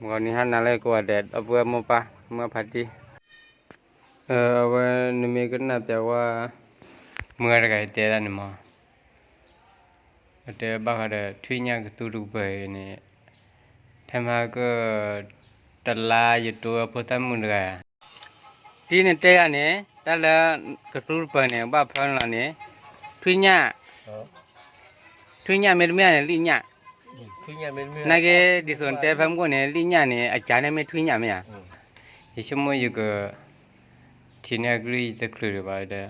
ဂီၤနံၤဟါနၤလၢကိးဂၤဒဲး ဒီပုၢ်ဝဲၢ်မိၢ်ပၢ် မုၢ်အဖါတံၢ်, အဝဲနမ့ၢ်ကနၣ်ပျးဝဲ မုၢ်ဂၤတဂၤအံၤတဲဒၣ်န့ၣ်မး, အတဲဘၣ်ဃးဒီးထွံၣ်ညၣ်ကသူတကပၤအံၤန့ၣ်, ထဲမၤက တလါယတိၤအဖိသၣ်မုၣ်တဂၤ ဒ်နတဲယၤန့ၣ် တၢ်လၢကသူတပၤန့ၣ် ဘၣ်ဖၢနုာ်လီၤန့ၣ် ထွံၣ်ညၣ်, ထွံၣ်ညၣ်မ့တမ့ၢ်န့ၣ် လံၣ်ညၣ်, နာ်က့ ဒ်သိးနတဲဖဲမုၢ်ကိၣ်န့ၣ် လံၣ်ညၣ်န့ၣ် အကါန့ၣ်မ့ၢ်ထွံၣ်ညၣ်မ့ၢ်ဧါ, ယဆိကမိၣ်ယက ထံၣ်န့ၢ်အကလုၢ်ယတချုးဒံးဘၣ်ဒီး,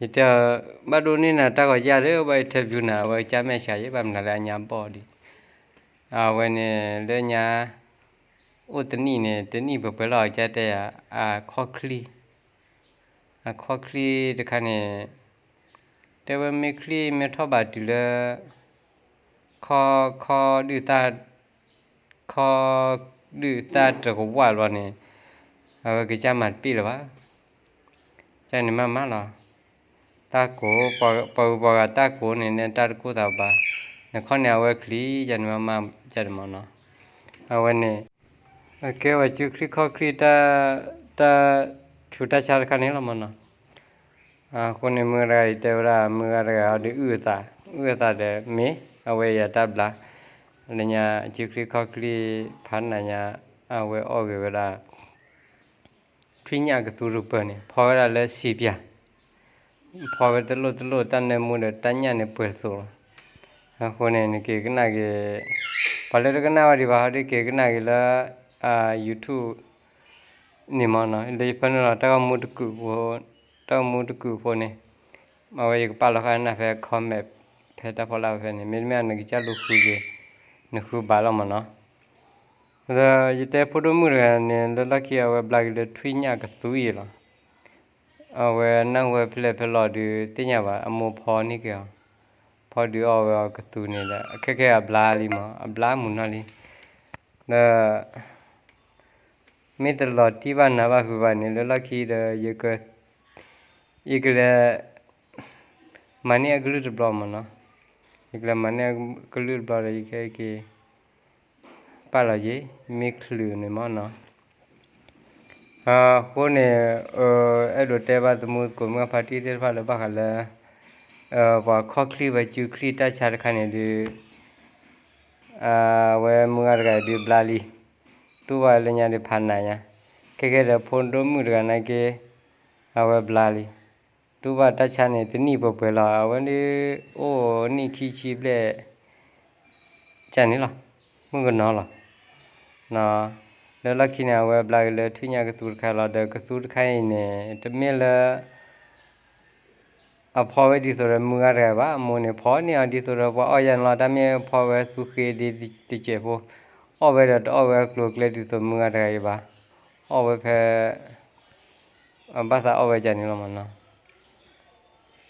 ယတဲ ဘၣ်ဒိးန့ၢ်နၤတၢ်ဂီၤယၢ်ဒီး ဘၣ်အံၤ interview နၤ အဝဲကစၢ်မဲာ်ဆှးယဲ ဘၣ်မနုၤလၢအညါဘီၣ်ဒံး, အဝဲန့ၣ် လၢညါ အိၣ်တနံၣ်န့ၣ် တနံၣ်ပှဲၤပှဲၤလီၤ ကစၢ်တဲယၤ အခီၣ်ချံ, အခီၣ်ချံတခါန့ၣ် တဲဝဲမ့ၢ်ချံမ့ၢ်ထီၣ်ဘးတုၤလၢ ခီ ခီဒုၣ်သၣ် ခီဒုၣ်သၣ်တကဝၢ်ဘျီန့ၣ် အဝဲကစၢ်မၤတပ့ၢ်လၢၤဘၣ်, ကစၢ်န့ၣ်မၤမၤလီၤ, တၢ်ကိး ပှၤဂုၤပှၤဂၤတၢ်ကိးန့ၣ် နတၢ်တကိးသးဘၣ်, နခီန့ၣ်အဝဲချံ ကစၢ်န့ၣ်မၤမၤ ကစၢ်န့ၣ်မၤနီၤ, အဝဲန့ၣ် အကဲဝဲစုချံခီၣ်ချံ တၢ်ဆူးတၢ်ဆါတခါန့ၣ်လီၤမနီၤ, အဃိန့ၣ် မုၢ်ဂၤတဂၤအံၤတဲဝဲဒၣ် မုၢ်ဂၤတဂၤအံၤဒီးအုၣ်အသး, အုၣ်အသးဒီးမ့ၢ် အဝဲယတၢ်ဘျါ, လၢညါစုချံခီၣ်ချံ ဖးနးညါ အဝဲအီၣ်ဂ့ၤဝဲဒၣ် ထွံၣ်ညၣ်ကသူတပၤန့ၣ် ဖီဝဲဒၣ်လၢစံးပၠး, ဖီဝဲတလိၣ်တလိၣ် တၢ်နၢမူဒီးတၢ်ညၣ်န့ၣ်ပှဲၤတသိးလီၤ, အဃိန့ၣ် နက့ၤကနၣ်က့ၤ, ပှၤလၢတကနၣ်ဝဲဒံးဘၣ် ဟီဒုးက့ၤကနၣ်က့ၤလၢ YouTube န့ၣ်မနီၤ, လၢယဖၢနုာ်လီၤ တၢ်ဂီၤမူတကုာ်ဖိ, တၢ်ဂီၤမူတကုာ်ဖိန့ၣ်, အဝဲယကပာ်လီၤဃာ်နၤဖဲ comment ဖဲတၢ်ဖီလာ်ဖဲန့ၣ် မ့တမ့ၢ်နကစၢ်လူၤဃုက့ၤ, နဃုဘၣ်လီၤမနီၤ, ဒီးယတဲဖိဒိၣ်မုၣ်တဂၤန့ၣ် လၢလီၢ်ခံအဝဲဘျါက့ၤလၢထွံၣ်ညၣ်ကသူအံၤလီၤ, အဝဲနၢ်ဟူဝဲဖဲလဲၣ်ဖဲလဲၣ်ဒီးသ့ၣ်ညါဘၣ် အမိၢ်ဖီန့ၢ်က့ၤအီၤ, ဖီဒုးအီၣ်ဝဲအီၤကသူန့ၣ်ဒီး အခဲခဲအဘျါလံမး အဘျါမုာ်နီၢ်လံ, ဒီး မ့ၢ်တလီၤတံၢ်ဘၣ်နၤဘၣ်ဃုာ်ဘၣ်န့ၣ် လၢလီၢ်ခံဒီး ယကလဲၤ မၤန့ၢ်အကလုၢ်တဘျီမနီၤ, ယကလဲၤမၤန့ၢ်အကလုၢ်တဘျီဒီး ယကဟဲက့ၤ ပာ်လီၤယ့ၤ မ့ၢ်ချုးန့ၣ်မနီၤ, အဃိန့ၣ် အဲၣ်ဒိးတဲဘၣ်သမူသကိးမုၢ်ဖါတံၢ်သ့ၣ်တဖၣ်လၢဘၣ်ဃးလၢ ပှၤခီၣ်ချံပှၤစုချံတၢ်ဆါတခါန့ၣ်ဒုး အဝဲမုၢ်ဂၤတဂၤဒုးဘျါလံ, တူၢ်ဘၣ်လၢညါဒုးဖးနးညါ, ခဲကဲဒီးဖိဒိၣ်မုၣ်တဂၤနာ်က့ အဝဲဘျါလံ, တူၢ်ဘၣ်တၢ်ဆါန့ၣ် တနံၣ်ပှဲၤပှဲၤလီၤ အဝဲဒုး အိၣ်နံၣ်ခံဆံဘျဲၣ် ကန့ၣ်လီၤ, မုၣ်ကနီၤလီၤ, လၢလီၢ်ခံန့ၣ် အဝဲဘျါက့ၤလၢထွံၣ်ညၣ်ကသူတခါလီၤ, ဒီးကသူတခါအံၤန့ၣ် တမ့ၢ်လၢ အဖီဝဲဒ်သိးဒီးမုၢ်ဂၤတဂၤဘၣ်, အမိၢ်န့ၣ်ဖီန့ၢ်အီၤဒ်သိးဒီးပှၤအီၣ်ယါန့ၣ်လီၤ, တၢ်မ့ၢ်ဖီဝဲသူဃ့ဒ်တစဲးဖိ, အီၣ်ဝဲဒီးတအီၣ်ဝဲအကျိၤအကျဲဒ်သိးမုၢ်ဂၤတဂၤအံၤဘၣ်, အီၣ်ဝဲဖဲ ဘၣ်သးအီၣ်ဝဲကန့ၣ်လီၤမနီၤ,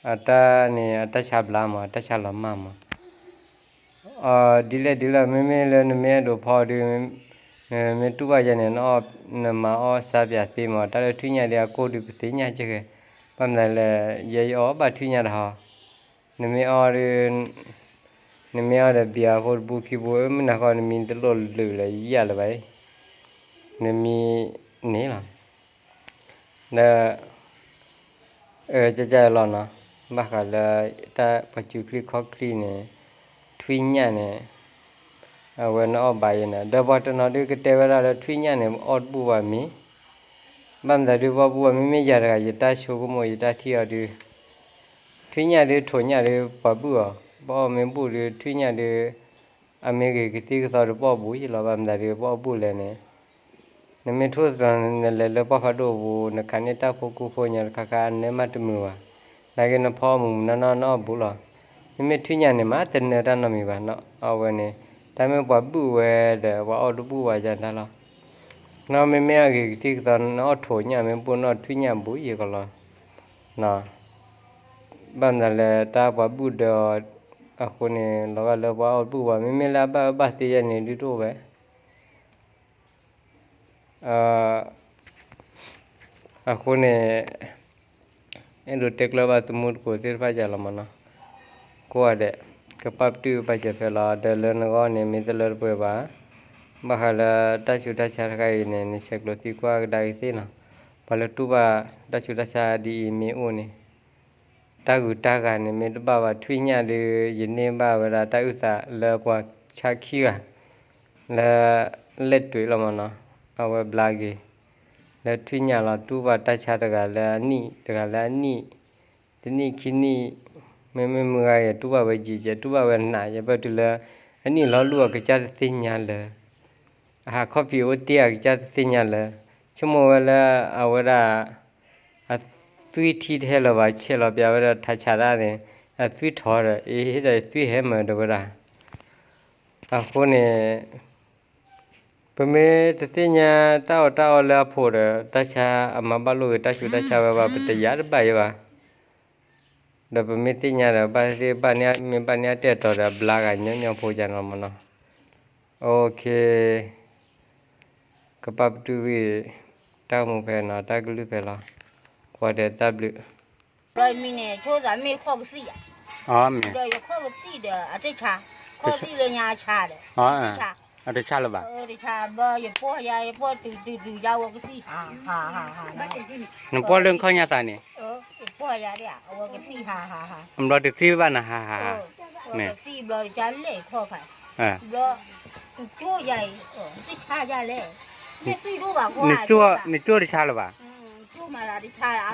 အတၢ်န့ၣ် အတၢ်ဆါဘျါမး အတၢ်ဆါလီၤမၢ်မး ဒ်လဲၣ်ဒ်လဲၣ် မ့မ့ၢ်လၢနမ့ၢ်အဲၣ်ဒိးဖီဒုး နမ့ၢ်တူၢ်ဘၣ်ယဲန့ၣ် နမၤအီၣ်စါပၠးသ့မး, တၢ်လၢထွံၣ်ညၣ်ဒ်အကိၢ်ဒုးပသ့ၣ်ညါကဲ, ဘၣ်မနုၤလဲၣ် ယဲယအီၣ်ဘၣ်ထွံၣ်ညၣ်တဟီ, နမ့ၢ်အီၣ်ဒုး နမ့ၢ်အီၣ်ဒီးဘံအဖိတဘိခံဘိ မုၢ်နၤဃီနမံတလိၣ်လုာ်လၢယယၢ်လၢၤဘၣ်အံၤ, နမံန့ၣ်လီၤ ဒီး ကကလီၤနီၤ, ဘၣ်ဃးလၢတၢ်ပှၤစုချံခီၣ်ချံန့ၣ် ထွံၣ်ညၣ်န့ၣ် အဝဲနအီၣ်ဘၣ်ယဲန့ၣ် ဒီးပှၤတနီၤဒုးကတဲဝဲဒၣ်လၢထွံၣ်ညၣ်န့ၣ် အီၣ်တဘူၣ်ဘၣ်မ့ၢ်, ဘၣ်မနုၤဒုး ပအီၣ်ဘူၣ်ဘၣ် မ့မ့ၢ်ယၤတဂၤ ယတၢ်ဆိကမိၣ် ယတၢ်ထံၣ်အီၤဒုး ထွံၣ်ညၣ်ဒုး ထိးညၣ်ဒုး ပှၤဘူၣ်အီၤ, ပအီၣ်မ့ၢ်ဘူၣ်ဒုး ထွံၣ်ညၣ်ဒုး အမ့ၢ်ဂ့ၤကသံၣ်ကသီဒုး ပအီၣ်ဘူၣ်ယဲလီၤ, ဘၣ်မနုၤဒုး ပအီၣ်ဘူၣ်လဲၣ်န့ၣ် နမ့ၢ်ထိၣ်သတြီၤ နလဲၤလၢပှၢ်ဖးဒိၣ်ပူၤ နခးန့ၢ်တၢ်ဖိကူဖိညါတခါခါ အနၢမးတမုာ်ဘၣ်, နာ်က့နဖီအီၣ်မုၢ်မုၢ်နီၢ်နီၢ် နအီၣ်ဘူၣ်လီၤ, မ့မ့ၢ်ထွံၣ်ညၣ်န့ၣ် မးတနၢတၢ်နီတမံၤဘၣ်နီၤ, အဝဲန့ၣ် တၢ်မ့ၢ်ပှၤဘူၣ်ဝဲဒီး ပှၤအီၣ်တဘူၣ်ဘၣ်ယၤတၢ်လီၤ, နီၢ်မ့မ့ၢ်အဂ့ၤကသံၣ်ကသီ နအီၣ်ထိးညၣ် မ့ၢ်ဘူၣ်နအီၣ်ထွံၣ်ညၣ်ဘူၣ်ယဲကလီၤ ဘၣ်မနုၤလဲၣ် တၢ်ပှၤဘူၣ်ဒီးအဃိန့ၣ် လီၤဂာ်လၢပှၤအီၣ်ဘူၣ်ဘၣ်, မ့မ့ၢ်လၢအဘၣ်အၢဘၣ်သီယဲန့ၣ် ဒုးတအိၣ်ဝဲ အဃိန့ၣ် အဲၣ်ဒိးတဲကျၢၤဘၣ်သမူသကိးသ့ၣ်တဖၣ်ယၤလီၤမနီၤ, ကိးဂၤဒဲး ကပာ်ပတုာ်ပာ်စၢၤဖဲလီၤ, ဒီးလၢနဂီၢ်န့ၣ် မ့ၢ်တလၢတပှဲၤဘၣ်, ဘၣ်ဃးလၢတၢ်ဆူးတၢ်ဆါတခါအံၤန့ၣ် နဆဲးကျိးသံကွၢ်ကဒါက့ၤသ့ၣ်နီၤ, ပှၤလၢတူၢ်ဘၣ်တၢ်ဆူးတၢ်ဆါဒ်အံၤမ့ၢ်အိၣ်န့ၣ်, တၢ်ဂုၤတၢ်ဂၤန့ၣ်မ့ၢ်တဘၣ်ဘၣ် ထွံၣ်ညၣ်ဒီး ယန့ၢ်ဘၣ်ဝဲဒၣ်တၢ်အုၣ်သးလၢပှၤဆါခံဂၤ လၢလဲၣ်တွံးလီၤမနီၤ, အဝဲဘျါက့ၤ လၢထွံၣ်ညၣ်လီၤတူၢ်ဘၣ်တၢ်ဆါတဂၤလၢအနံၣ် တဂၤလၢအနံၣ် တနံၣ်ခံနံၣ်, မ့မ့ၢ်မုၢ်ဂၤအံၤ တူၢ်ဘၣ်ဝဲယံာ်ကဲ တူၢ်ဘၣ်ဝဲနးယဲ ဘၣ်တုၤလၢ အနံၣ်လီၤလူၢ်အကစၢ်တသ့ၣ်ညါလၢၤ, အဟးခီၣ်ဖံးအိၣ်တ့ၢ်အကစၢ်တသ့ၣ်ညါလၢၤ, ဆိကမိၣ်ဝဲလၢအဝဲဒၣ် အသွံၣ်ထံတဟဲလၢၤဘၣ် ဆဲးလီၤပျးဝဲဒၣ်ထးဆးတၢ်န့ၣ် အသွံၣ်ထီဒီး အ့ ဟ့ၣ်ဒီးသွံၣ်ဟဲမၢဒီးဝဲဒၣ် အဃိန့ၣ် ပမ့ၢ်တသ့ၣ်ညါတၢ်အီၣ်တၢ်အီလၢအဖိးဒီး တၢ်ဆါအမၤဘၣ်လိာ်ဂ့ၤ တၢ်ဆူးတၢ်ဆါဝဲဘၣ် ပတယာ်တဘၣ်ယဲဘၣ်, ဒီးပမ့ၢ်သ့ၣ်ညါဒီး ဘၣ်သ့ၣ်ဘၣ်န့ၢ် မ့ၢ်ဘၣ်န့ၢ်အတဲာ်တီၤဒီး အဘျါဂၤညီညီဖိယၤနီၤမနီၤ, အိၣ်ခ့ ကပာ်ပတုာ်ဂ့ၤ တၢ်ဂီၤမူဖဲနီၤ တၢ်ကလုၢ်ဖဲလီၤ, ကွၢ်တဲတၢ်ဘျုး ဘျီမံန့ၣ် ဆိသးမ့ၢ်ခီၣ်ကသံၣ်ဧါ, ဘျီယခီၣ်ကသံၣ်ဒီး အတဆါ, ခီၣ်ကသံၣ်လၢညါအဆါဒီး အတဆါလၢၤဘၣ်, တဆါဘျီယပီၢ်ယၤ ယပီၢ်တုၤတုၤတုၤယၤဝဲကသံၣ် ဟးဟးဟးဟး, နပီၢ်လၢခီၣ်ညါသးန့ၣ်, ယပီၢ်ယၤဒ်အဝဲကသံၣ်ဟးဟးဟး, ဘျီတသံၣ်ဘၣ်နၤဟးဟးဟး, ကသံၣ်ဘျီတဆါလဲၣ်ခီၣ်ဖး, ဘျီ နကၠိယၤအံၤ, တဆါယၤလဲၣ်, မ့ၢ်သွံၣ်ဒိၣ်ဘၣ်ကွၢ်, နကၠိတဆါလၢၤဘၣ်, ကၠိမၤသးတဆါလၢၤ,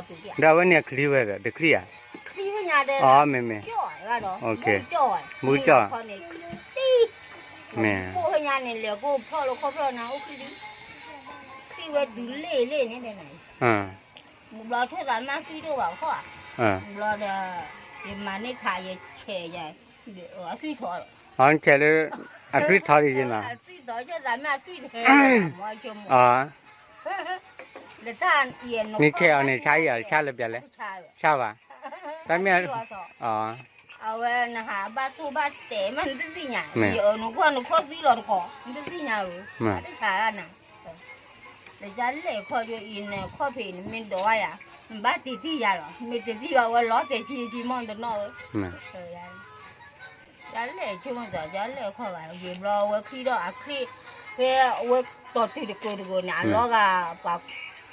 ဒီးအဝဲန့ၣ်အချံဝဲဒီး တချံဧါ, ချံဝဲညါဒီး, မ့ၢ်မ့ၢ်, ကၠီၣ်ဝဲဒီး, မူကၠီၣ်, မူကၠီၣ်, မ့ၢ်, ကိၣ်ဝဲညါန့ၣ် လဲၤကိၣ်ဖီၣ်လၢခီၣ်ဖျီၣ်နၤအိၣ်ချံဒံး, ချံဝဲတုၤလ့ၣ်လ့ၣ်န့ၣ်ဒီးနၤ, ဘျီဆိသးမ့ၢ်သွံၣ်ဒိၣ်ဘၣ်ခီၣ်, ဘျီဒီး, ယမၤန့ၢ်ခးယဆဲးယၤ, အသွံၣ်ထီၣ်, အသွံၣ်ထီၣ်, အသွံၣ်ထီၣ်ဆိသးမ့ၢ်အသွံၣ်တဟဲ, မ့ၢ်ခဲအီၤန့ၣ် ဆါအံၤ ဆါလၢပျၢၤလဲၣ်, ဆါဘၣ်, တၢ်မ့ၢ်, အဝဲနဟးဘၣ်တိၢ်ဘၣ်တဲာ်မး နတသ့ၣ်ညါ, ယအၢနကွၢ်နခီၣ်သွံၣ်လီၤတကီး နတသ့ၣ်ညါဧၢ, တၢ်တဆါနၤ, လၢယလဲၤခီၣ်ယံၤန့ၣ် ခီၣ်ဖံးန့ၣ် မ့ၢ်ဒိးဝဲယၤ, နဘၣ်တ့ၤတံၢ်ယၤလီၤ, မ့ၢ်တ့ၤတံၢ်ဘၣ်ဝဲလီၤတဲာ်ကံကံမီၢ်တနီၣ်ဧၢ, ယလဲၤဆိကမိၣ်သး ယလဲၤခီၣ်ဘၣ် ယဘျီအဝဲချံဒီးအချံ, ဖဲအဝဲတီၤတုၤတကိးတကိးန့ၣ် အလီၤဂာ်ပှၤ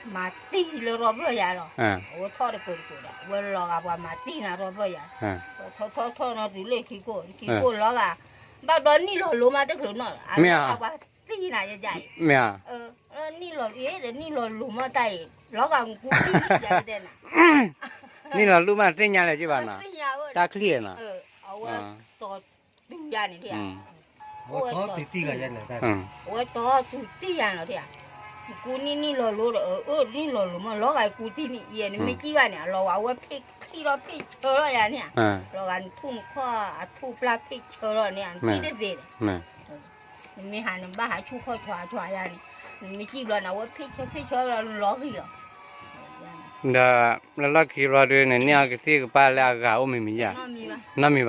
မၤတံၢ်လၢရီၢ်ဘၢၣ်ယၤလီၤ, အဝဲထီၣ်တကိးတကိးဒီး အဝဲလီၤဂာ်ပှၤမၤတံၢ်နၤရီၢ်ဘၢၣ်ယၤ, ထီၣ်ထီၣ်ထီၣ်နီၤတုၤလၢခံကိၣ် ခံကိၣ်လီၤဂာ်, ဘၣ်ဘျီနံၣ်လီၤလိၤမးတချုးနီၤ အလီၤဂာ်ပှၤတံၢ်နၤယဲယၤအံၤ, နံၣ်လီၤလိၤမးတၢ်အံၤ လီၤဂာ်ကူတံၢ်ယၤတဲနၤ နံၣ်လီၤလိၤမးတသ့ၣ်ညါလၢၤက့ဘၣ်နီၤ, တၢ်ချံနီၤ, အဝဲတီၤတုၤယၤန့ၣ်, အဝဲတီၤတုၤတံၢ်ယၤနီၤ, ကူနံၣ်နံၣ်လီၤလိၤဒီး အၢ နံၣ်လီၤလိၤမး လီၤဂာ်ကူတံၢ်န့ၣ် ယဲန့ၣ်မ့ၢ်ကံဘၣ်န့ၣ် အလီၤဂာ်အဝဲဖ့ၣ်ချံဒီးဖ့ၣ်ဆၢထီၣ်ယၤန့ၣ်, လီၤဂာ်နထူၣ်နခီၣ်အထူၣ်ပျၢ်ဖ့ၣ်ဆၢထီၣ်န့ၣ် နတံၢ်တသ့ဒီး နမ့ၢ်ဟးနဘၣ်ဟးဆူၣ်ခီၣ်ဆွးဆွးယၤန့ၣ်, နမ့ၢ်ကံဘျီန့ၣ် အဝဲဖ့ၣ်ဆၢဖ့ၣ်ဆၢလီၤနလီၤဂံၢ်လီၤ, ဒီးလၢလီၢ်ခံဘျီဒုးန့ၣ် န့ၢ်အီၤကသံၣ်ကပၤလၢအဂၤအိၣ်မ့ၢ်မံၤယၤ, နီတမံၤ